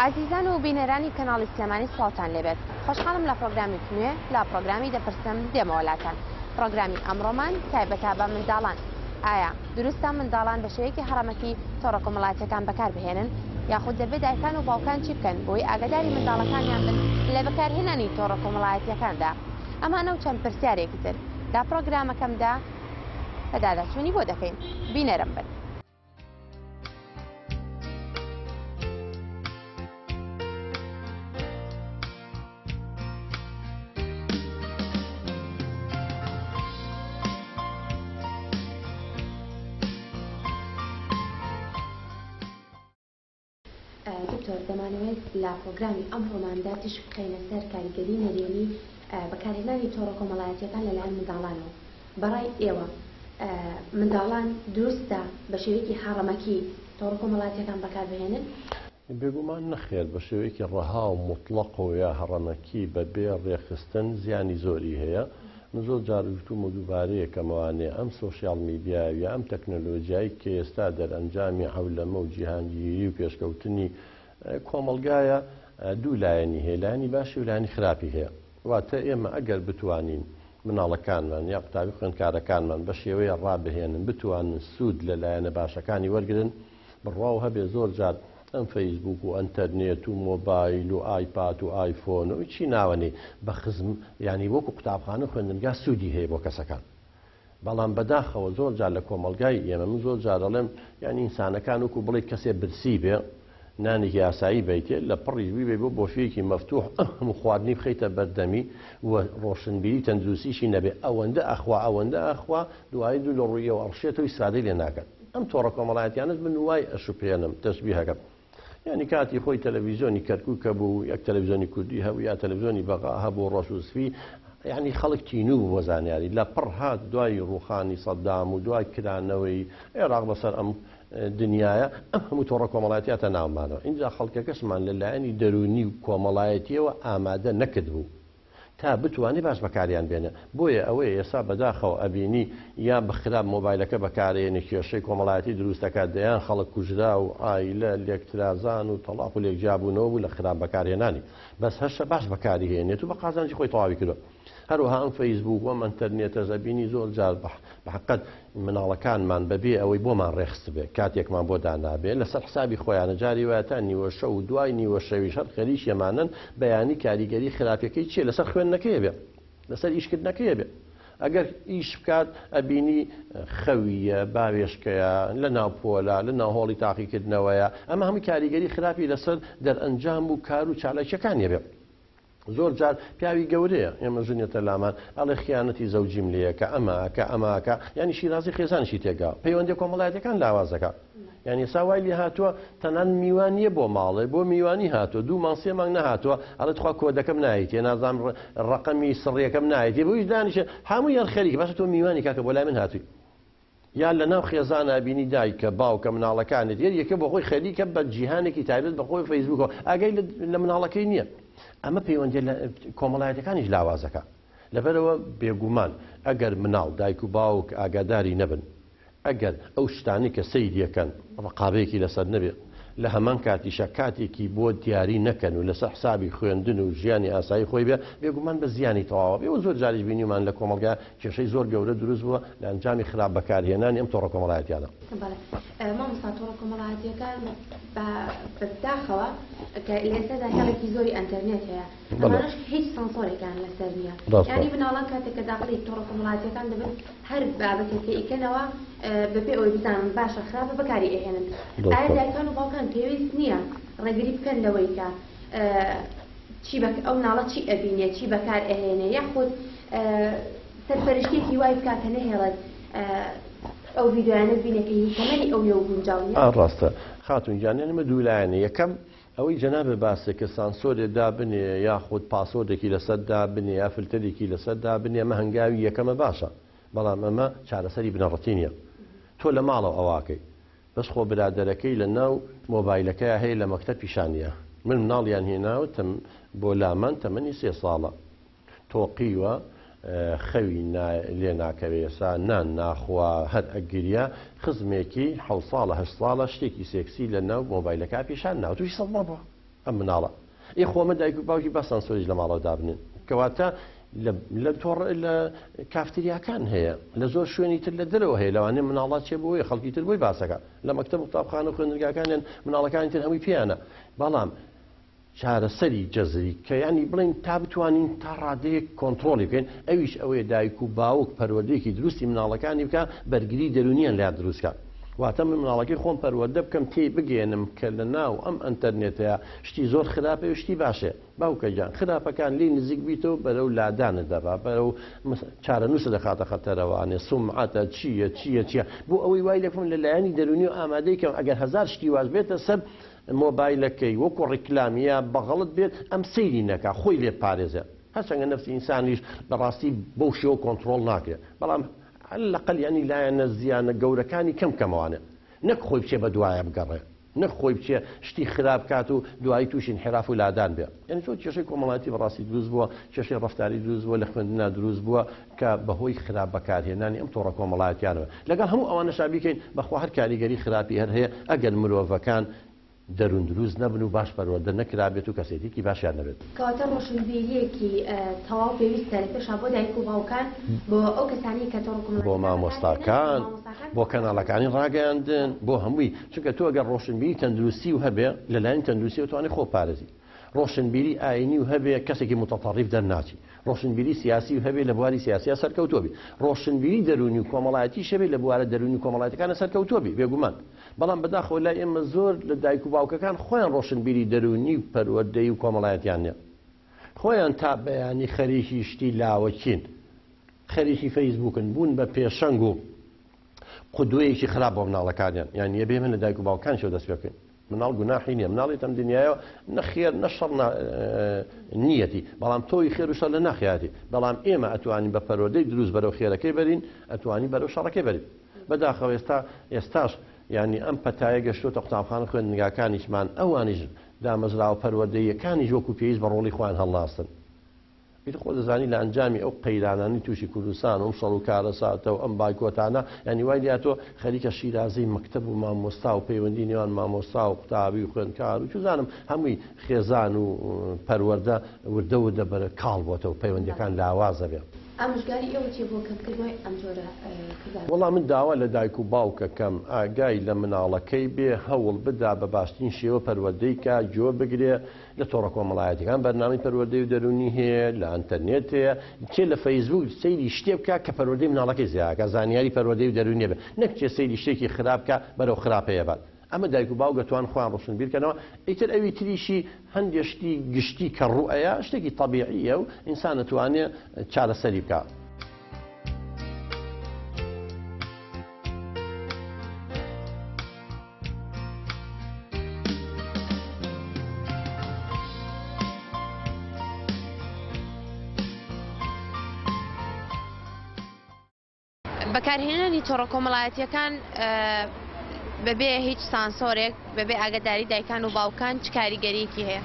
ئازیزان و بینەرانی کەناڵی سلێمانی سڵاوتان لێبێت خۆشحاڵم لە پرۆگرامێکی نوێ لە پرۆگرامی دەپرسم دێمەوە لاتان پرۆگرامی ئەمڕۆمان تایبەتە بە منداڵان ئایا دروستە منداڵان بە شێوەیەکی هەڕەمەکی تۆڕە کۆمەڵایەتیەکان بەکاربهێنن یاخود دەبێت دایکان و باوکان چی بکەن بۆی ئاگاداری منداڵەکانیان بن لە بەکارهێنانی تۆڕە کۆمەڵایەتیەکاندا ئەمانە و چەند پرسیارێکی تر لە پرۆگرامەکەمدا بەداداچوونی بۆ دەکەین بینەرم بن. دکتۆر دەمانەوێت لە پرۆگرامی ئەمڕۆماندا تیشک بخەینە سەر کاریگەری نەرێنی بەکارهێنانی تۆڕە کۆمەڵایەتیەکان لەلایەن منداڵانەوە بەڕای ئێوە منداڵان دروستە بە شێوەیەکی هەڕەمەکی تۆڕە کۆمەڵایەتیەکان بەکاربهێنن؟ بێگومان نەخێر، بە شێوەیەکی ڕەها و موتڵەق و یا هەڕەمەکی بە بێ ڕێکخستن زیانی زۆری هەیە. من زۆر جار وتوومە و دووبارەیەکەمەوانێ ئەم سۆشیاڵ میدیا یا ئەم تەکنەلۆجیای کە ئێستا دەرئەنجامی عەولەمە و جیهانگیری و پێشکەوتنی کۆمەڵگایە دوو لایەنی هەیە، لایەنی باشی و لایەنی خراپی هەیە. واتە ئێمە ئەگەر بتوانین مناڵەکانمان یا قوتابی خوێندکارەکانمان بە شێوەیە ڕابهێنن بتوانن سوود لە لایەنە باشەکانی وەرگرن، بڕواو هەبێ زۆر جار ئەم فەیسبووک و ئەنتەرنێت و مۆبایل و ئایپاد و ئایفۆن و چی ناوەنێ بە خزم یانی وەکو قوتابخانە و خوێندنگا سوودی هەیە بۆ کەسەکان بەڵام بەداخەوە زۆر جار لە کۆمەڵگای ئێمە من زۆر جار ئەڵێم یانی ئینسانەکان وەکو بڵێ کەسێ برسی بێ نانێکی ئاسایی بەیتێ لە پڕیش بیبەی بۆ بۆفیەکی مەفتوح ئەم هەموو خواردنی بخەیتە بەردەمی و ڕۆشنبیری تەندروستیشی نەبێ ئەوەندە ئەخوا ئەوەندە ئەخوا دوایی دوو لە ڕوویەوە ئەڕشێتەوە ئیسفادەی لێ ناکات ئەم تۆڕە کۆمەڵایەتیانەش من وای ئەشوبهێنم تەشبیهەکەم یانی کاتی خۆی تەلەڤیزیۆنی کەرکوک هەبوو یەک تەلەڤیزیۆنی کوردی هەبوو یا تەلەڤیزیۆنی بەغا هەبوو ڕەش و سپی یعنی خەڵک تینوو بوو بۆ زانیاری لە پڕ هات دوای ڕووخانی سەدام و دوای کرانەوەی عێراق بەسەر ئەم دنیایە ئەم هەموو تۆڕە کۆمەڵایەتیاتە ناومانەوە ئینجا خەڵکەکەشمان لە لایەنی دەروونی و کۆمەڵایەتیەوە ئامادە نەکردبوو تا بتوانێ باش بەکاریان بێنێ بۆیە ئەوەیە ئێستا بەداخەوە ئەبینی یا بە خراپ مۆبایلەکە بەکارەیەنێ کێشەی کۆمەڵایەتی دروست ئەکات دەیان خەڵک کوژرا و عایلە لێکترازان و تەڵاق و لێکجیابوونەوە بوو لە خراپ بەکارهێنانی بەس هەشە باش بەکاری هێنێت و بە قازانجی خۆی تەواوی کردوە هەروەها ئەم فەیسبووک و ئەم ئەنتەرنێتەش ئەبینی زۆر جار بە حەقەت مناڵەکانمان بەبێ ئەوەی بۆمان ڕێخستبێ کاتێکمان بۆ دانابێ لەسەر حسابی خۆیانە جاری وایە تا نیوە شەو و دوای نیوە شەویش هەر خەریکی ئەمانەن بەیانی کاریگەری خراپیەکەی چیە لەسەر خوێندنەکەی ئەبێ لەسەر ئیشکردنەکەی ئەبێ ئەگەر ئیش بکات ئەبینی خەویە باوێشکەیە لە ناو پۆلە لە ناو هۆڵی تاقیکردنەوەیە ئەمە هەمووی کاریگەری خراپی لەسەر دەرئەنجام و کار و چالاکیەکانی ئەبێ. زۆر جار پیاوی گەورەیە ئێمە ژنێتە لامان ئەڵێ خیانەتی زەوجیم لێیەکە ئەمە ئەکا ئەمە ئەکا یانی شیرازەی خێزانیشی تێکا پەیوەندیە کۆمەڵایەتیەکان لاواز دەکا یانی ئێستا وای لێ هاتووە تەنان میوان نییە بۆ ماڵێ بۆ میوانی هاتووە دوو مانگ سێ مانگ نەهاتووە ئەڵێ تخوا کۆدەکەم نایەتێ نازانم ڕەقەمی سڕیەکەم نایەتێ بۆیش دانیشێ هەموویان خەریکە باشە تۆ میوانی کاکە بۆ لای من هاتووی یان لە ناو خێزانا بینی دایکە باوکە مناڵەکانت یەر یەکە بۆ خۆی خەریکە بە جیهانێکی تایبەت بە خۆی فەیسبووکەوە ئاگای لە مناڵەکەی نییە ئەمە پەیوەندی لە کۆمەڵایەتەکانیش لاوازەکە لەبەرەوە بێگومان ئەگەر مناڵ دایک و باوک ئاگاداری نەبن ئەگەر ئەو شتانەی کە سەیریەکەن ڕقابەیەکی لەسەر نەبێ لە هەمان کاتیشا کاتێکی بۆ دیاری نەکەن و لەسەر حسابی خوێندن و ژیانی ئاسایی خۆی بێ بێگومان بە زیانی تەواوە بێ و زۆر جاریش بینیومان لە کۆمەڵگا کێشەی زۆر گەورە دروست بووە لە ئەنجامی خراپ بەکارهێنانی ئەم تۆڕە کۆمەڵایەتیانە. بەڵێ مامۆستا تۆڕە کۆمەڵایەتیەکان بە داخەوە کە لە ئێستادا هێڵێکی زۆری ئەنتەرنێت هەیە ئەمانەش هیچ سانسۆرێکیان لەسەر نییە یانی مناڵان کاتێک کە داخڵی تۆڕە کۆمەڵایەتیەکان دەبن هەر بابەتێک کە ئیکەنەوە بەبێ ئەوەی بزانن باشە خراپە بەکاری ئەهێنن ئایا دایکان و باوکان پێویست نییە ڕێگری بکەن لەوەی کە چی بە ئەو مناڵە چی ئەبینێ چی بەکار ئەهێنێ یاخود سەرپەرشتێکی وای بکات کە نەهێڵێت ئەو ڤیدیۆیانە ببینێ کە هی تەمەنی ئەو نیە و گونجاو نیە؟ ڕاستە خاتوون گیان یانی ئەمە دوو لایەنە یەکەم ئەوەی جەنابت باست کرد سانسۆرێ دابنێ یاخود پاسۆردێکی لەسەر دابنێ یا فلتەرێکی لەسەر دابنێ ئەمە هەنگاوی یەکەمە باشە بەڵام ئەمە چارەسەری بنەڕەتی نیە تۆ لە ماڵەوە ئەوە ئەکەی بەس خۆ برادەرەکەی لە ناو مۆبایلەکەیا هەیە لە مەکتەب پیشانیە من مناڵیان هێناوە تەم بۆ لامان تەمەنی سێ ساڵە تۆقیوە خەوی لێ ناکەوێ ئێسا نان ناخوا هەر ئەگریا خزمێکی حەوت ساڵە هەشت ساڵە شتێکی سێکسی لە ناو مۆبایلەکە پیشان ناوە توشی سەدمە بووە. ئەم مناڵە. ئێ خۆ ئەمە دایک و باوکی با سانسۆریش لە ماڵەوە دابنێن. کەواتە لە لە تۆڕ لە کافتریاکان هەیە، لە زۆر شوێنی تر لە دەرەوە هەیە، لەوانەیە مناڵا چێ بۆیە خەڵکی تر بۆی باسەکە. لە مەکتەب و قوتابخانە و خوێندنگاکانیان مناڵەکانی تر هەمووی پێیانە. بەڵام چارەسەری جەزری کە یانی بڵێین تا بتوانین تا ڕادەیەک کۆنتڕۆڵی بکەین ئەویش ئەوەیە دایک و باوک پەروەردەیەکی دروستی مناڵەکانی بکا بەرگری دەروونیان لیا دروست کا واتە من مناڵەکەی خۆم پەروەردە بکەم تێی بگەیەنم کە لە ناو ئەم ئەنتەرنێتەیا شتی زۆر خراپەیە و شتی باشەیە باوکە گیان خراپەکان لێی نزیک بیتەوە بەرەو لادانت دەبا بەرەو چارەنووست دەخاتە خەتەرەوانێ سومعەتە چییە چییە چییە بۆ ئەوەی وای لێ بکەم لە لایەنی دەروونی و ئامادەی کەم ئەگەر هەزار شتی واش بێتە سەر مۆبایلەکەی وەکو ڕیکلام یا بەغەڵت بێت ئەم سەیری نەکا خۆی لێ بپارێزێ هەرچەنگە نەفسی ئینسانیش بەڕاستی بەو شێوە کۆنتڕۆڵ ناکرێ بەڵام علی الاقل یانی لایەنە زیانە گەورەکانی کەم کەمەوانێ نەک خۆی بچێ بەدوایە بگەڕێ نەک خۆی بچێ شتی خراپ کات و دوایی تووشی انحراف و لادان بێ یعنی زۆر کێشەی کۆمەڵایەتی بەڕاستی دروست بووە کێشەی ڕەفتاری دروست بووە لە خوێندنا دروست بووە کە بەهۆی خراپ بەکارهێنانی ئەم تۆڕە کۆمەڵایەتیانەوە لەگەڵ هەموو ئەوانەشا بیکەین بەخوا هەر کاریگەری خراپی هەر هەیە ئەگەر مرۆڤەکان دەروون دروست نەبن و باش پەروەردە نەکرابێت و کەسێتیکی باشیان نەبێت. کەواتە ڕۆشنبیرییەکی تەواو پێویستە لە پێشا بۆ دایک و باوکان، بۆ ئەو کەسانەی کە تۆڕە کۆمەڵایەتیەکان بۆ مامۆستاکان، بۆ کەناڵەکانی ڕاگەیاندن، بۆ هەمووی، چونکە تۆ ئەگەر ڕۆشنبیری تەندروستی و هەبێ لەلایەن تەندروستیەوە توانی خۆ پارێزی. ڕۆشنبیری ئاینی و هەبێ کەسێکی موتەتەڕیف دەرناچی، ڕۆشنبیری سیاسی و هەبێ لە بواری سیاسیا سەرکەوتوو بی، ڕۆشنبیری دەروونی و کۆمەڵایەتیش هەبێ لە بوارە دەروونی و کۆمەڵایەتیەکانا سەرکەوتوو بی، بێگومان. بەڵام بەداخەوە لای ئێمە زۆر لە دایک و باوکەکان خۆیان ڕۆشنبیری دەروونی و پەروەردەیی و کۆمەڵایەتیان نیە. خۆیان تا بەیانی خەریکی شتی لاوەکین، خەریکی فەیسبووکن، بوون بە پێشەنگ و قودوەیەکی خراپ بۆ مناڵەکانیان. یانی ئەبێ ئێمە لە دایک و باوکانیشەوە دەست پێ بکەین. مناڵ گوناحی نیە مناڵی تەم دنیایەوە نە خێر نە شەڕ نیەتی بەڵام تۆی خێر و شەر لە ناخیاتی بەڵام ئێمە ئەتوانین بە پەروەردەی دروست بەرەو خێرەکەی بەرین ئەتوانین بەرەو شەڕەکەی بەرین بەداخەوە ئێستا ئێستاش یعنی ئەم پەتایە گەشتۆتە قوتابخانە خوێندنگاکانیشمان ئەوانیش دامەزراوە پەروەردەیەکانیش وەکو پێویست بە ڕۆڵی خۆیان هەڵناستن ئیتر خۆت دەزانی لە ئەنجامی ئەو قەیرانانەی تووشی کوردستان و ئەم شەڕ و کارەساتە و ئەم بایکۆتانە یانی وای لێهاتووە خەریکە شیرازەی مەکتەب و مامۆستا و پەیوەندی نێوان مامۆستا و قوتابی و خوێندکار و چوزانم هەمووی خێزان و پەروەردە وردە وردە بەرە کاڵ بۆتەوە پەیوەندیەکان لاواز ئەبێ. ئامۆژگاری ئێوە چیە بۆ کەمکردنەوەی ئەم جۆرە کردارانە؟ وەڵا من داوا لە دایک و باوکەکەم ئاگای لە مناڵەکەی بێ هەوڵ بدا بە باشترین شێوە پەروەردەی کا گۆ بگرێ لە تۆڕە کۆمەڵایەتیەکان بەرنامەی پەروەردەی و دەروونی هەیە، لە ئەنتەرنێت هەیە، بچێ لە فەیسبووک سەیری شتێ بکا کە پەروەردەی مناڵەکەی زیاد کا، زانیاری پەروەردەی و دەروونی هەبێ، نەک بچێ سەیری شتێکی خراپ بکا بەرەو خراپەی ئەبات. ئەمە دایک و باوک ئەتوان خۆیان ڕۆشنبیر کەنەوە، ئیتر ئەوی تریشی هەندێ شتی گشتی کە ڕوو ئەیا شتێکی تەبیعیە و ئینسان ئەتوانێ چارەسەری بکا. بەکارهێنانی تۆڕە کۆمەڵایەتیەکان بەبێ هیچ سانسۆرێک بەبێ ئاگاداری دایکان و باوکان چ کاریگەریەکی هەیە؟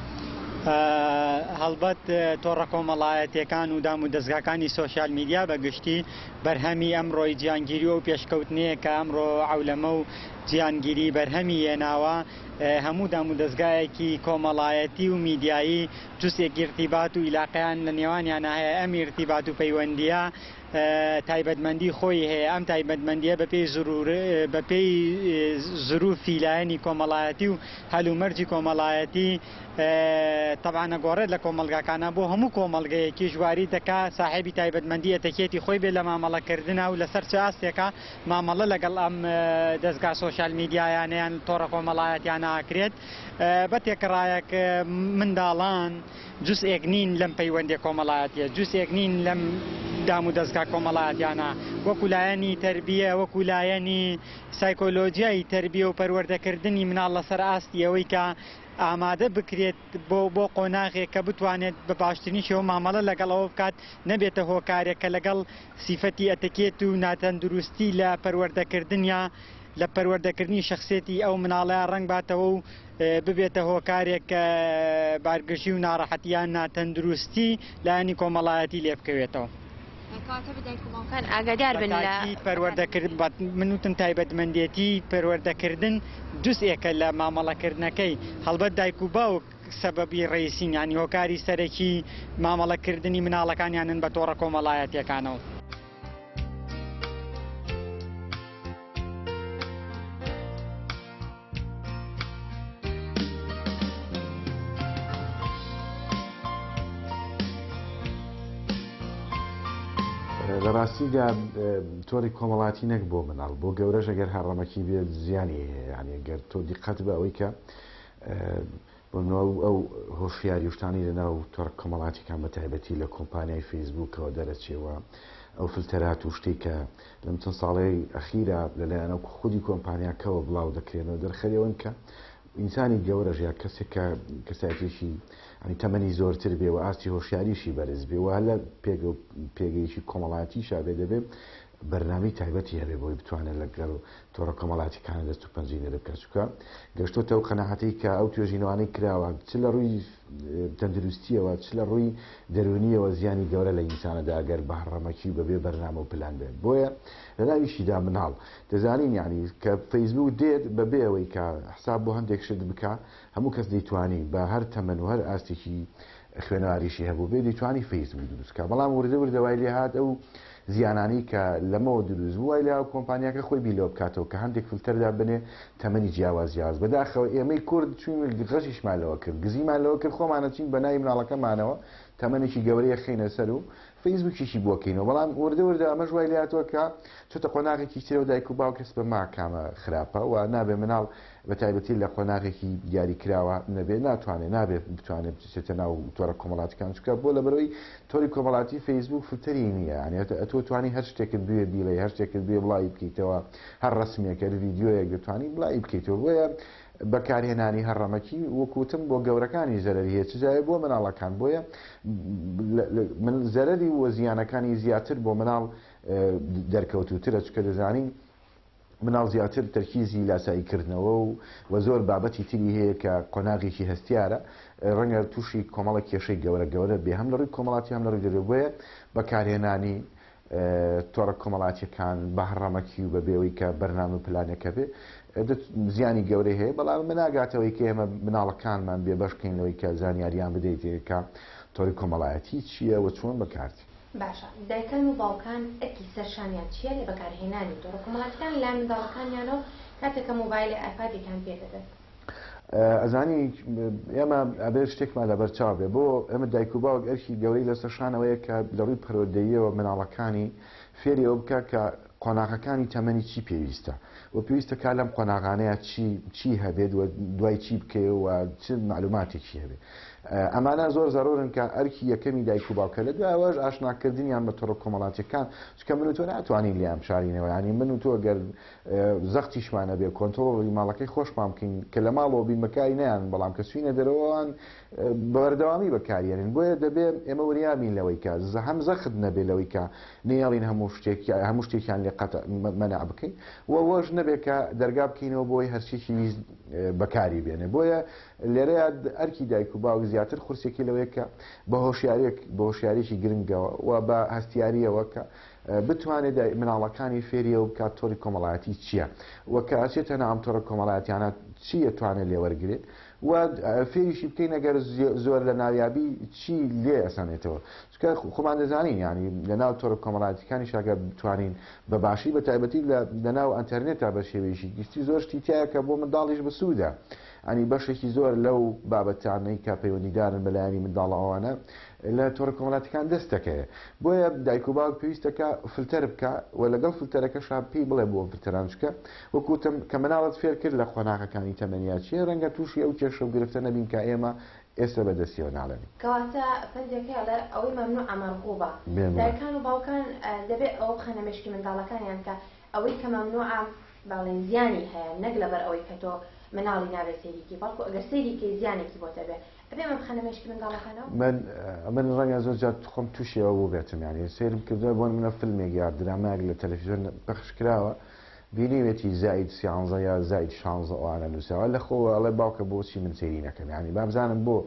هەڵبەت تۆڕە کۆمەڵایەتیەکان و دام و دەزگاکانی سۆشیال میدیا بە گشتی بەرهەمی ئەمڕۆی جیهانگیری و ئەو پێشکەوتنەیە کە ئەمڕۆ عەولەمە و جیهانگیری بەرهەمی هێناوە، هەموو دامودەزگایەکی کۆمەڵایەتی و میدیایی جوزئێک ئیرتیبات و ئیلاقەیان لە نێوانیانا هەیە، ئەم ئیرتیبات و پەیوەندییە تایبەتمەندی خۆی هەیە، ئەم تایبەتمەندییە بەپێی بەپێی زروفی لایەنی کۆمەڵایەتی و هەلومەرجی کۆمەڵایەتی تەبعەن ئەگۆڕێت لە کۆمەڵگاکانا بۆ هەموو کۆمەڵگەیەکیش واری دەکا ساحێبی تایبەتمەندی ئەتەکێتی خۆی بێت لە مامەڵەکردنا و لەسەر چ ئاستێکا مامەڵە لەگەڵ ئەم دەزگا سۆشیال میدیایانە یان تۆڕە کۆمەڵایەتیانە ئەکرێت بە تێکڕایەک منداڵان جوزئێک نین لەم پەیوەندیە کۆمەڵایەتیە جوزئێک نین لەم دام و دەزگا کۆمەڵایەتیانە وەکو لایەنی تەربیە وەکو لایەنی سایکۆلۆجیای تەربیە و پەروەردەکردنی مناڵ لەسەر ئاستی ئەوەی کە ئامادە بکرێت بۆ بۆ قۆناغێک کە بتوانێت بە باشترین شێوە مامەڵە لەگەڵ ئەوە بکات نەبێتە هۆکارێک کە لەگەڵ سیفەتی ئەتەکێت و ناتەندروستی لە پەروەردەکردنیا لە پەروەردەکردنی شەخسیەتی ئەو مناڵەیا ڕەنگ باتەوە و ببێتە هۆکارێک کە بارگرژی و ناڕەحەتی یان ناتەندروستی لایەنی کۆمەڵایەتی لێ بکەوێتەوە. کەواتە بە دایک و باوکان ئاگادار بن لە. بەتاکید پەروەردەکردن من وتم تایبەتمەندێتی پەروەردەکردن جوزئێکە لە مامەڵەکردنەکەی هەڵبەت دایک و باوک. سەبەبی ڕەئیسین یانی هۆکاری سەرەکی مامەڵەکردنی مناڵەکانیانن بە تۆڕە کۆمەڵایەتیەکانەوە. لە ڕاستیدا تۆڕی کۆمەڵاتی نەک بۆ مناڵ بۆ گەورەش ئەگەر هەڕەمەکی بێت زیانی هەیە یعنی گەر تۆ دیقەت بە ئەوەی کە بۆ ئەو هۆشیاری و شتانەی لەناو تۆڕە کۆمەڵاتیەکان بە تایبەتی لە کۆمپانیای فەیسبووکەوە دەرەچێ و ئەو فلتەرات و شتەی کە لەم چەند ساڵەی ئەخیرا لەلایەن ئەو خودی کۆمپانیاکەوە بڵاو دەکرێنەوە دەرخەرێون کە ئینسانی گەورەش یا کەسێک کە کەسایەتێکی ینی تەمەنی زۆرتر بێ و ئاستی هۆشیاریشی بەرز بێ و لە پێگە و پێگەیەکی کۆمەڵایەتیشا بێ دەبێ بەرنامەی تایبەتی هەبێ بۆی بتوانێت لەگەڵ تۆڕە کۆمەڵاتیەکانە دەست و پەنجەی نەرم بکات چونکە گەشتۆتە ئەو قەناعەتەی کە ئەو توێژینەوانەی کراوە چ لە ڕووی تەندروستیەوە چ لە ڕووی دەروونیەوە زیانی گەورە لە ئینسانەدا گەر بە هەڕەمەکی و بەبێ بەرنامە و پلان بێت بۆیە لە ناویشیدا مناڵ دەزانین یعنی کە فەیسبوک دێت بەبێ ئەوەی کە حساب بۆ هەندێک شت بکا هەموو کەس دەیتوانی بە هەر تەمەن و هەر ئاستێکی خوێنەواریشی هەبووبێ دەیتوانی فەیسبوک دروست بکا بەڵام وردە وردە وای لێهات ئەو زیانانەی کە لەمەوە دروست بوو وای لێهات کۆمپانیاکە خۆی بیر لەوە بکاتەوە کە هەندێک فلتەر دابنێ تەمەنی جیاواز جیاواز بەداخەوە ئێمەی کورد چوین غەشیشمان لەوە کرد گزیمان لەوە کرد خۆمان ئەچین بە ناوی مناڵەکەمانەوە تەمەنێکی گەورەیە خەینە سەر و فەیسبوکیشی بۆ کەینەوە بەڵام وردە وردە ئەمەش وای لێهاتووە کە چۆتە قۆناغێکی ترەوە دایک و باوک هەست بە ماکامە خراپە و نابێ مناڵ بە تایبەتی لە قۆناغێکی دیاری کراوە نەبێ ناتوانێ نابێ بتوانێ بچێتە ناو تۆڕە کۆمەڵاتیکان چونکە بۆ لەبەرەوەی تۆری کۆمەڵاتی فەیسبوک فلتەری نییە یعنی ئەتۆ توانی هەر شتێکت بوێ بیڵێ هەر شتێکت بوێ بڵاوی بکەیتەوە هەر ڕەسمێک هەر ڤیدیۆیەک دەتوانی بڵاوی بکەیتەوە بۆیە بەکارهێنانی هەڕەمەکی وەک وتم بۆ گەورەکانی زەرەری هەیە چ جایە بۆ مناڵەکان بۆیە من زەرەری و زیانەکانی زیاتر بۆ مناڵ دەرکەوتووترە چونکە دەزانین مناڵ زیاتر تەرکیزی لاسایی کردنەوە و و زۆر بابەتی تری هەیە کە قۆناغێکی هەستیارە ڕەنگە تووشی کۆمەڵە کێشەی گەورە گەورە بێ هەم لە ڕووی کۆمەڵاتی هەم لە ڕووی دەرەوە بۆیە بەکارهێنانی تۆڕە کۆمەڵاتیەکان بە هەڕەمەکی و بە بێوەی کە بەرنامە و پلانێک هەبێ زیانی گەورەی هەیە بەڵام ئەمە ناگاتەوەی کە ئێمە مناڵەکانمان بێبەش بکەین لەوەی کە زانیاریان بدەیتێ کە تۆڕی کۆمەڵایەتی چییە و چۆن بەکارتێ. باشە دایکان و باوکان ئەرکی سەر شانیان چییە لە بەکارهێنانی تۆڕە کۆمەڵاتیەکان لەلایەن منداڵەکانیانەوە کاتێک کە مۆبایلێ ئایپادێکیان پێ دەدەن؟ ئەزانی ئێمە ئەبێ شتێکمان لەبەر چاو بێ بۆ ئێمە دایک و باوک ئەرکی گەورەی لەسەر شانەوەیە کە لە ڕووی پەروەردەییەوە مناڵەکانی فێری ئەوە بکا کە قۆناغەکانی تەمەنی چی پێویستە و پێویستە کا لەم قۆناغانەیە چی چی هەبێت و دوای چی بکەوێ و چ مەعلوماتێکی هەبێ ئەمانە زۆر زەرورن کە ئەرکی یەکەمی دایک و باوکە لە دوایەوەش ئاشناکردنیان بە تۆڕە کۆمەڵاتیەکان چونکە من و تۆ ناتوانین لێیان بشارینەوە یانی من و تۆ گەر زەختیشمان هەبێ کۆنتڕۆڵی ماڵەکەی خۆشمان بکەین کە لە ماڵەوە بین بەکاری نەیان بەڵام کە چوینە دەرەوەوان بەردەوامی بەکاریێنن بۆیە دەبێ ئێمە وریا بین لەوەی کە هەم زەخت نەبێ لەوەی کە نەیەڵین هەموو شتێک هەموو شتێکیان لێ قەت مەنع بکەین و وەش نەبێ کە دەرگا بکەینەوە بۆی هەرچیکی ویست بەکاری بێنێ بۆیە لێرەیە ئەرکی دایک و باوک زیاتر خورسێکی لەوەیە کە بە هۆشیارێک بە هۆشیاریی گرنگەوە و بە هەستیاریەوە کە بتوانێت مناڵەکانی فێری ئەوە بکات تۆڕی کۆمەڵایەتی چییە و کە ئەچێتە ناو ئەم تۆڕە کۆمەڵایەتیانە چی ئەتوانێت لێ وەرگرێ و فێریشی بکەین ئەگەر زۆر لە ناویابی چی لێ ئەسەنێتەوە چونکە خۆمان دەزانین یعنی لە ناو تۆڕە کۆمەڵایەتیەکانیش ئەگەر بتوانین بە باشی بە تایبەتی لە ناو ئەنتەرنێتا بە شێوەیەکی گشتی زۆر شتی تایە کە بۆ منداڵیش بەسوودە ینی بەشێکی زۆر لەو بابەتانەی کە پەیوەندیدارن بە لایەنی منداڵە ئەوانە لە تۆڕە کۆمەڵاتیەکان دەست دەکەوێ بۆیە دایک و باوک پێویستە کە فلتەر بکا و لەگەڵ فلتەرەکەشا پێی بڵێ بۆ فلتەران چکە وەک وتم کە مناڵت فێر کرد لە قۆناغەکانی تەمەنیا چیە رەنگە تووشی ئەو کێشە و گرفتە نەبین کە ئێمە ئێستا بە دەستیەوە ناڵێنین. کەواتە پەندێک هەیە ئەڵێ ئەوەی مەمنوعە مەرغوبە. دایکان و باوکان دەبێ ئەوە بخەنە مێشکی منداڵەکانیان کە ئەوەی کە مەمنوعە بەڵێ زیانی هەیە نەک لەبەر ئەوەی کە تۆ مناڵی نابێ سەیری کەی بەڵکو ئەگەر سەیری کەی زیانێکی بۆت ئەبێ ئەبێ ئەمە بخەنە مێشکی منداڵەکانەوە؟ من من ڕەنگە زۆر جار خۆم تووشی ئەوە بووبێتم یانی سەیرم کردووە بۆ نمونە فیلمێک یا درامایەک لە تەلەفیزیۆن پەخش کراوە بینیوێتی زائید سیانزە یا زائید شانزە ئەوانە نووسراوە لە خۆوە ئەڵێ باوکە بۆچی من سەیری نەکەم یانی بابزانم بۆ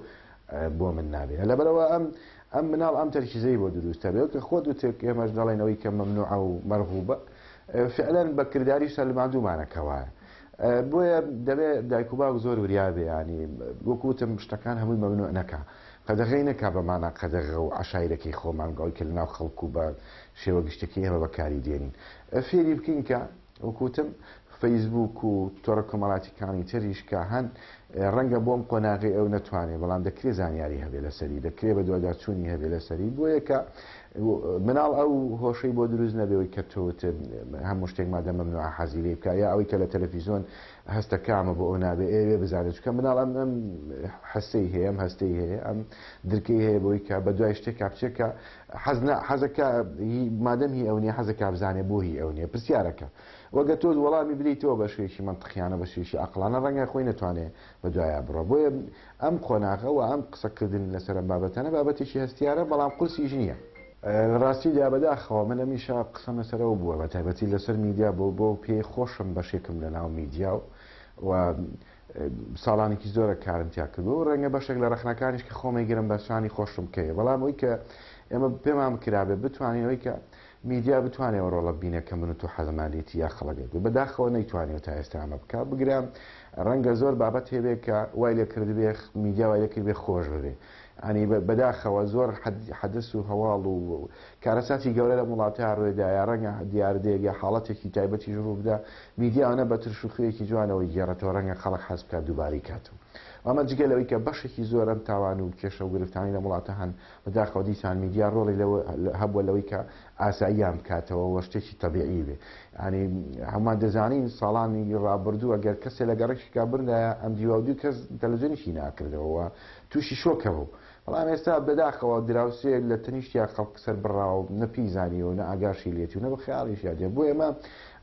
بۆ من نابێ لەبەرئەوە ئەم ئەم مناڵ ئەم تەرکیزەی بۆ دروستە بێ کە خۆت وتت ئێمەش دەڵێن ئەوەی کە مەمنوعە و مەرغوبە فعلا بە کرداری سەلماندوومانە کە وایە. بۆیە دەبێ دایک و باوک زۆر وریا بێ یانی وەکو وتم شتەکان هەمووی مەمنوع نەکا قەدەغەی نەکا بە مانا قەدەغە و عەشایرەکەی خۆمان ئەوەی کە لەناو خەڵک و بە شێوە گشتەکەی ئێمە بەکاری دێنین فێری بکەین کە وەکو وتم فەیسبووک و تۆڕە کۆمەڵاتیکانی تریش کە هەن ڕەنگە بۆم قۆناغی ئەو نەتوانێ بەڵام دەکرێ زانیاری هەبێ لەسەری دەکرێ بە دواداچوونی هەبێ لەسەری بۆیە کە مناڵ ئەو هۆشەی بۆ دروست نەبێ ئەوەی کە تۆ وتت هەموو شتێک مادەم مەمنوعە حەزی لێی بکا یا ئەوەی کە لە تەلەفیزۆن هەستە کامە بۆ ئەو نابێ ئەیەوێ بزانێ چونکە مناڵ ئەم ئەم حسەی هەیە ئەم هەستەی هەیە ئەم درکەی هەیە بۆی کە بە دوای شتێکا بچێ کە حەز نا حەزەکە هی مادەم هی ئەو نیە حەزەکا بزانێ بۆ هی ئەو نیە پرسیارەکە وەگە تۆ وەڵامی بدەیتەوە بە شوێکی مەنتقیانە بە شوێکی عەقڵانە ڕەنگە خۆی نەتوانێ بە دوایا بڕوا بۆیە ئەم قۆناغە و ئەم قسەکردن لەسەر ئەم بابەتانە بابەتێکی هەستیارە بەڵام قورسیش نییە. لە ڕاستیدا بەداخەوە من هەمیشە قسەم لەسەر ئەوە بووە بە تایبەتی لەسەر میدیا بۆ بۆ پێی خۆشم بەشێکم لە ناو میدیا و و ساڵانێکی زۆرە کارم تیا کردووە و ڕەنگە بەشێک لە ڕەخنەکانیش کە خۆم ئەیگرم بە شانی خۆشم بکەوێ بەڵام ئەوی کە ئێمە پێمان بکرابێ بتوانین ئەوەی کە میدیا بتوانێ ئەو ڕۆڵە ببینێ کە من و تۆ حەزمان لێتی یا خەڵک ئەگوت بەداخەوە نەیتوانیوە تا ئێستا ئەمە بکا بگرە ڕەنگە زۆر بابەت هەبێ کە وای لێ کردبێ میدیا وای لێ کردبێ خۆش ببێ ئەنی بەداخەوە زۆر حەدەس و هەواڵ و کارەساتی گەورە لەم وڵاتە ڕوێدا یا ڕەنگە دیاردەیەک یا حاڵەتێکی تایبەتیش ڕوو بدا میدیا ئەوەنە بە ترش و خوێیەکی جوانەوەی گێڕێتەوە ڕەنگە خەڵک حەز بکات دووبارەی کاتەوە ئەمە جگە لەوەی کە بەشێکی زۆر ئەم تاوان و کێشە و گرفتانەی لەم وڵاتە هەن بەداخەوە دیسان میدیا ڕۆڵی لەوە هەبووە لەوەی کە ئاساییان بکاتەوە و شتێکی تەبیعی بێ یانی هەموومان دەزانین ساڵانی ڕابردوو ئەگەر کەسێ لە گەڕەکێکا بردایە ئەم دیوا و دوو کەس تەلەڤزیۆنیشی ناکردەوە و تووشی شۆکە بوو بەڵام ئێستا بەداخەوە دراوسێ لە تەنیشتیا خەڵک سەر بڕاوە نە پێی زانیوە و نە ئاگاشی لێتی و نە بە خەیاڵیشیا دێ بۆیە ئەمە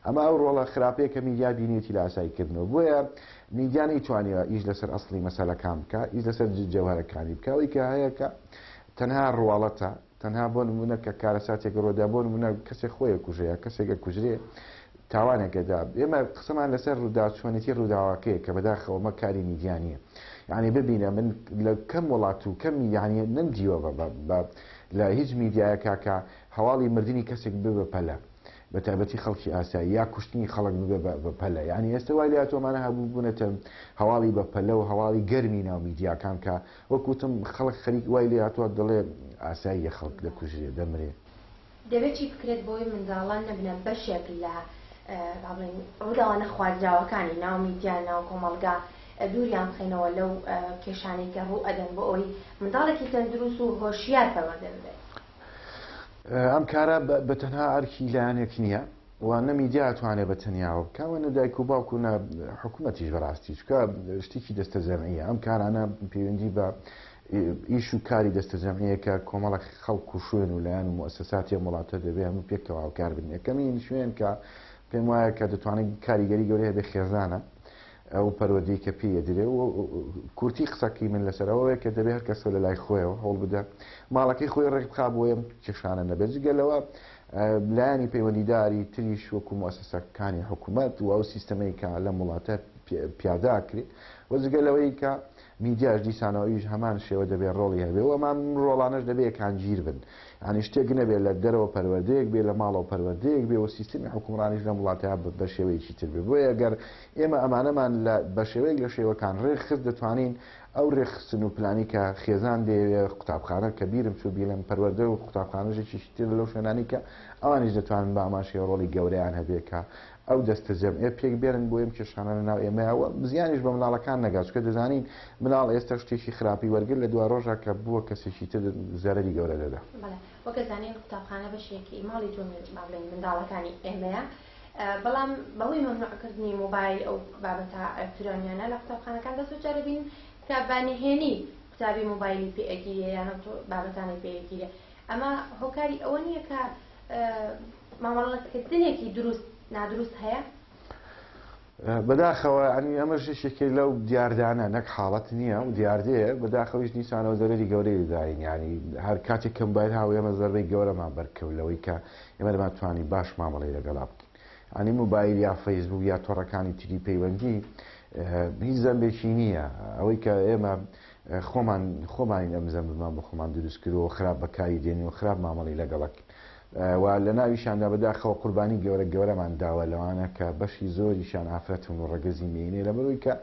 ئەمە ئەو ڕۆڵە خراپەیە کە میدیا بینیوێتی لە ئاساییکردنەوە بۆیە میدیا نەیتوانیوە ئیش لەسەر ئەسڵی مەسەلەکان بکا، ئیش لەسەر جەوهەرەکانی بکا، ئەوەی کە هەیە کە تەنها ڕواڵەتە، تەنها بۆ نموونە کە کارەساتێک ڕوودا، بۆ نموونە کەسێک خۆی ئەکوژێ یا کەسێک ئەکوژرێ، تاوانێک ئەدا، ئێمە قسەمان لەسەر ڕوودا چۆنێتی ڕووداوەکەیە کە بەداخەوە ئەمە کاری میدیا نییە. یانی ببینە من لە کەم وڵات و کەم یانی نەمدیوە بە لە هیچ میدیایەکا کە هەواڵی مردنی کەسێک ببێ بە پەلە. بە تایبەتی خەڵکی ئاسایی یا کوشتنی خەڵک ببێ بە پەلە یانی ئێستا وای لێهاتووە ئەمانە هەبوو بوونەتە هەواڵی بە پەلە و هەواڵی گەرمی ناو میدیاکان کە وەک وتم خەڵک خەریک وای لێهاتووە دەڵێ ئاساییە خەڵک دەکوژرێ دەمرێ. دەبێت چی بکرێت بۆی منداڵان نەبنە بەشێک لە با بڵێین ڕووداوە نەخوازراوەکانی ناو میدیا ناو کۆمەڵگا دووریان بخەینەوە لەو کێشانەی کە ڕوو ئەدەن بۆ ئەوەی منداڵێکی تەندروست و هۆشیار پەروەردە ببێت؟ ئەم کارە بە تەنها ئەرکی لایەنێک نییە و نە میدیا ئەتوانێ بە تەنیاوە بکا و نە دایک و باوک و نە حکوومەتیش بەڕاستی چونکە شتێکی دەستەجەمعیە ئەم کارانە پەیوەندی بە ئیش و کاری دەستەجەمعیە کە کۆمەڵک خەڵک و شوێن و لایەن و موسساتی ئەم وڵاتە دەبێ هەموو پێکەوە هاوکار بن یەکەمین شوێن کە پێم وایە کە دەتوانێت کاریگەری گەورەی هەبێ خێزانە ئەو پەروەردەی کە پێی ئەدرێ و کورتی قسەکەی من لەسەر ئەوەیە کە دەبێ هەر کەسە لە لای خۆیەوە هەوڵ بدە ماڵەکەی خۆی ڕێک بخا بۆ ئەم کێشانە نەبێت جگە لەوە لایەنی پەیوەندیداری تریش وەکو موسسەکانی حکوومەت و ئەو سیستەمەی کە لەم وڵاتە پیادە ئەکرێ و جگە لەوەی کە میدیاش دیسانەوە ئەویش هەمان شێوە دەبێ ڕۆڵی هەبێ و ئەم ڕۆڵانەش دەبێ یەکانگیر بن یانی شتێک نەبێ لە دەرەوە پەروەردەیەک بێ لە ماڵەوە پەروەردەیەک بێ و سیستمی حوکمڕانیش لەم وڵاتە بە شێوەیەکی تر بێ بۆیە گەر ئێمە ئەمانەمان لە بە شێوەیەک لە شێوەکان ڕێکخست دەتوانین ئەو ڕێکخستن و پلانی کە خێزان دەیەوێ قوتابخانە کە بیرم چوو بیڵێم پەروەردە و قوتابخانەش یەکێکی ترە لەو شوێنانەی کە ئەوانیش دەتوانن بە هەمان شێوە ڕۆڵی گەورەیان هەبێ کە ئەو دەستە جەمعە پێک بێنن بۆ ئەم کێشانە لە ناو ئێمەیا و زیانیش بە مناڵەکان نەگات چونکە دەزانین مناڵ ئێستا شتێکی خراپی وەرگرت لە دوا ڕۆژا کە بووە کەسێکی تر زەرەری گەورە دەدا. بەڵێ وەک ئەزانین قوتابخانە بەشێکی ماڵی دووەمی با بڵێین منداڵەکانی ئێمەیە بەڵام بەهۆی مەمنوع کردنی مۆبایل ئەو بابەتە ئەلکترۆنیانە لە قوتابخانەکاندا زۆر جار دەبینین کە بە نهێنی قوتابی مۆبایلی پێ ئەگیرێ یان ئەو بابەتانەی پێ ئەگیرێ ئەمە هۆکاری ئەوە نییە کە مامەڵەکردنێکی دروست نادروست هەیە؟ بەداخەوە یانی ئەمەش یەکێکە لەو دیاردانە نەک حاڵەت نییە و دیاردەیە بەداخەوەیش دیسانەوە زەرەری گەورەی دەداین یانی هەر کاتێک کە مۆبایل هاو ئێمە زەربەی گەورەمان بەرکەوت لەوەی کە ئێمە دەمانتوانی باش مامەڵەی لەگەڵا بکەین یانی مۆبایل یا فەیسبوک یا تۆڕەکانی تری پەیوەندی هیچ زەمبێکی نییە ئەوەی کە ئێمە خۆمان خۆمانین ئەم زەمبمان بۆ خۆمان دروست کردووە خراپ بەکاری دێنین و خراپ مامەڵی لەگەڵەکەین. و لە ناویشیاندا بەداخەوە قوربانی گەورە گەورەمان داوە لەوانە کە بەشی زۆریشیان ئافرەتن و ڕەگەزی مێینەیە لەبەرئەوەی کە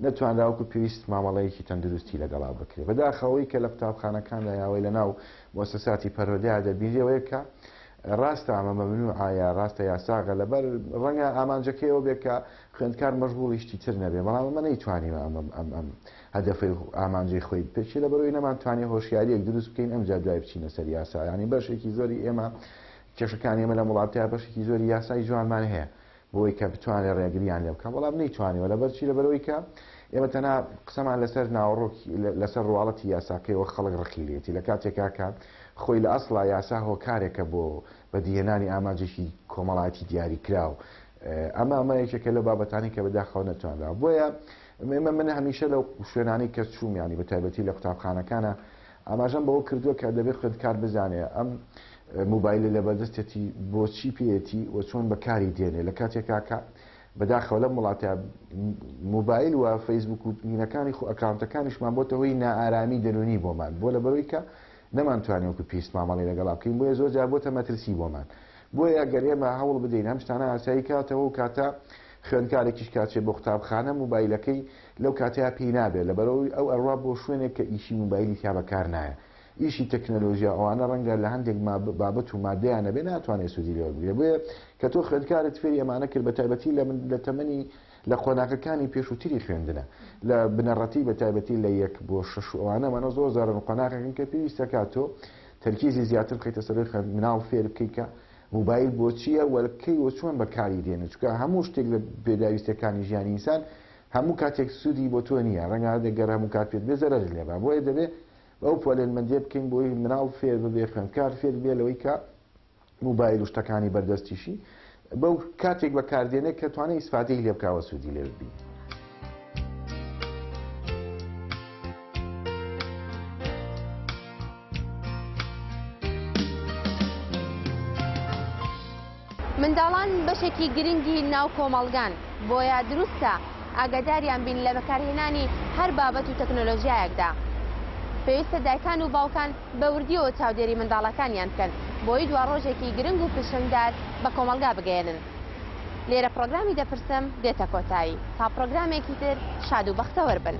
نەتوانرا وەکو پێویست مامەڵەیەکی تەندروستی لەگەڵا بکرێت. بەداخەوە ئەوەی کە لە قوتابخانەکاندا یا ئەوەی لەناو موئەسەساتی پەروەردەیا دەبینرێ ئەوەیە کە ڕاستە ئەمە مەمنوعە یا ڕاستە یاساغە لەبەر ڕەنگە ئامانجەکەی ئەوە بێت کە خوێندکار مەشغوڵی شتی تر نەبێ بەڵام ئەمە نەیتوانیوە ئەم ئەم ئەم هەدەفەی ئامانجەی خۆی بپێکێ لەبەرئەوەی نەمانتوانی هۆشیارییەک دروست بکەین ئەمجا دوای بچینە سەر یاسا یانی بەشێکی زۆری ئێمە کێشەکانی ئێمە لەم وڵاتەیا بەشێکی زۆری یاسای جوانمان هەیە بۆی کە بتوانێت ڕێگریان لێ بکات بەڵام نەیتوانیوە لەبەر چی لەبەرئەوەی کە ئێمە تەنها قسەمان لەسەر ناوەڕۆکی لەسەر ڕواڵەتی یاساکەیەوە خەڵک ڕقی لێتی لە کاتێکا کە خۆی لە ئەسڵا یاسا هۆکارێکە بۆ بەدیهێنانی ئامانجێکی کۆمەڵایەتی دیاریکراو ئەمە ئەمە یەکێکە لەو بابەتانەی کە بەداخەوە نەتوانراوە بۆیە ئێمە من هەمیشە لەو شوێنانەی کە چووم یانی بە تایبەتی لە قوتابخانەکانە ئاماژەم بەوە کردووە کە دەبێت خوێندکار بزانێ ئەم موبایلە لەبەردەستێتی بۆچی پێیەتی و چۆن بەکاری دێنێ لە کاتێکا کە بەداخەوە لەم وڵاتە موبایل و فەیسبوک و هینەکانی خۆ ئەکاونتەکانیشمان بۆتە هۆی نائارامی دەروونی بۆمان بۆ لەبەرەوەی کە نەمانتوانی وەکو پێویست مامەڵەی لەگەڵا بکەین بۆیە زۆر جار بۆتە مەترسی بۆمان بۆیە گەر ئێمە هەوڵ بدەین ئەم شتانە ئاسایی کاتەوە و کاتە خوێندکارێکیش کاچێ بۆ قوتابخانە موبایلەکەی لەو کاتەیا پێی نابێت لەبەرئەوەی ئەو ئەڕوا بۆ شوێنێک کە ئیشی موبایلی تیا بەکار نایە ئیشی تەکنەلۆژیا ئەوانە ڕەنگە لە هەندێک بابەت و مادەیا نەبێ ناتوانێت سوودی لێ وەربگرێت بۆیە کە تۆ خوێندکارت فێری ئەمانە کرد بە تایبەتی لە من لە تەمەنی لە قۆناغەکانی پێشووتری خوێندنە لە بنەڕەتی بە تایبەتی لە یەک بۆ شەش و ئەوانە ئەمانە زۆر زارن قۆناغێکن کە پێویستە کات تۆ تەرکیزی زیاتر بخەیتە سەر خوێند مناڵ فێر بکەیت کە موبایل بۆ چییە و کەی و چۆن بەکاری دێنێت چونکە هەموو شتێک لە پێداویستیەکانی ژیانی ئینسان هەموو کاتێک سوودی بۆ تۆ نییە ڕەنگە هەندێک گەر هەموو کات پێت بێ زەرەرت لێ با بۆیە دەبێ ئەو پۆلێنمەندیە بکەین بۆی مناڵ فێر ببێ خوێندکار فێر بێ لەوەی کە موبایل و شتەکانی بەردەستیشی بەو کاتێک بەکاردێنێ کە توانای ئیسفادەی لێ بکاوە سوودی لێ ببینێ. منداڵان بەشێکی گرنگی ناو کۆمەڵگان، بۆیە دروستە ئاگاداریان بین لە بەکارهێنانی هەر بابەت و تەکنۆلۆژیایەکدا. پێویستە دایکان و باوکان بە وردیەوە چاودێری منداڵەکانیان بکەن بۆی دواڕۆژێکی گرنگ و پرشنگدار بە کۆمەڵگا بگەیەنن. لێرە پڕۆگرامی دەپرسم دێتە کۆتایی. تا پڕۆگرامێکی تر شاد و بەختەوەر بن.